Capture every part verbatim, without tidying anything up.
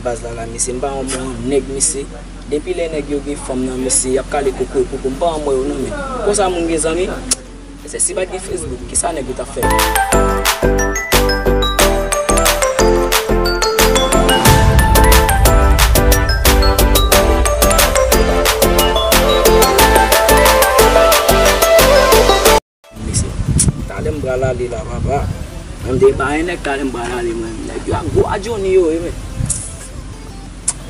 Baz la la, mesye, m pa yon bon nèg, mesye. Depi lè nèg yo gen fanm nan, mesye, y ap kale koko e popo, m pa anmwe yo non, men. Konsa moun gen zanmi? Mesye, si pa t gen Facebook, kisa nèg yo t ap fè? Mesye, talè m pral ale la, papa. Mwen m te pa yon nèg, talè m pral ale, mwen. Nèg yo ak gwo a Johnny yo ye, men.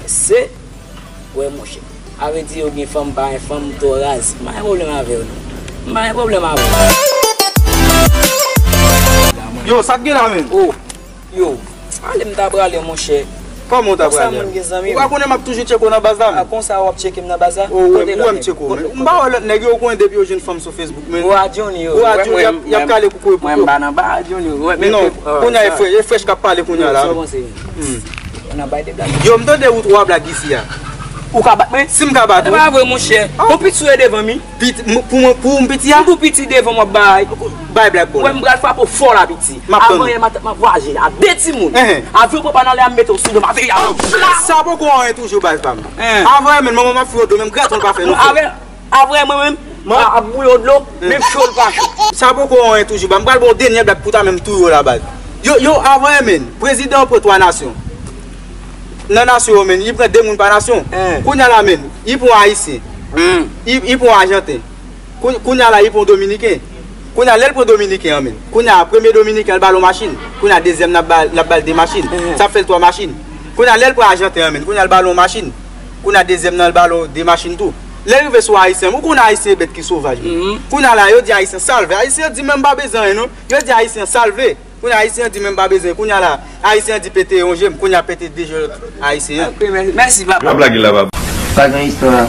Mesye, wè, monchè. Avè di yo gen fanm, pa gen fanm, m twò raz. M pa gen pwoblèm avè yo, non. M pa gen pwoblèm avè yo. Yo, sa k gen la, menm? Oh. Yo, ale m ta prale, monchè. Kòman w ta prale? Konsa moun gen zanmi, ou pa konnen m ap toujou tcheke w nan baz la, men. A, konsa w ap tcheke m nan baz la? O, ou wè m tcheke w, men. M pa wè lòt nèg yo, ou konnen depi yo jwenn fanm sou Facebook, men. Ou a Johnny yo. Ou a Johnny, y ap, y ap kale koukou e poupou. Mwen m pa nan ba a Johnny yo. Non, kounye a e frè, e frèch k ap pale kounye a la, men. Sa w panse? Hmm. Ou nan bay de blag. Yo, m tande ou twò blag isi a. Ou ka bat mwen? Si m ka bat ou? E pa vre, monchè. Ou piti sou e devan m, wi. Piti, m, pou mwen, pou m piti a? M pou piti devan m ap bay. Bay blag bon. Wè m pral frape w fò la, piti. M ap tann ou. Avan yè matant m ap vwaje a de timoun. Enhen. Avyon pran pa nan lè a, m mete w sou do m, avyon a. Sa poko anyen toujou, baz pa m. Enhen. Avan yè menm, manman m ap fouye w do, menm graton l pa fè non, frè. Avè, avè mwen menm, a, ap bouyi w dlo, enhen, menm cho l pa cho. Sa poko anyen toujou, baz. M pral ba w dènye blag pou ta menm touye w la, baz. Yo, yo, avan yè menm, prezidan an pran twa nasyon. Nan nasyon yo, menm, li pran de moun pa nasyon. Enhen. Kounye a la, menm, li pran ayisyen. Hmm. Li, li pran ajanten. Kou-, kounye a la, li pran dominiken. Kounye a, lè l pran dominiken an, menm. Kounye a, premye dominiken an, l ba l yon machin. Kounye a, dezyèm nan, l ap ba, l ap ba l de machin. Enhen. Sa ap fè l twa machin. Kounye a, lè l pran ajanten an, menm. Kounye a, l ba l yon machin. Kounye a, dezyèm nan, l ba l yon de machin tou. Lè l rive sou ayisyen, ou konnen ayisyen e bèt ki sovaj, menm. Mhm. Kounye a la, yo di ayisyen salve. Ayisyen di, menm pa bezwen anyen, non. Yo di ayisyen salve. Kounye a, ayisyen di, menm pa bezwen. Kounye a la, ayisyen di pete yon je m. Kounye a, pete de je lòt ayisyen an. Ok, mè-, mèsi, papa. Pa blage la, papa. Pa gen istwa.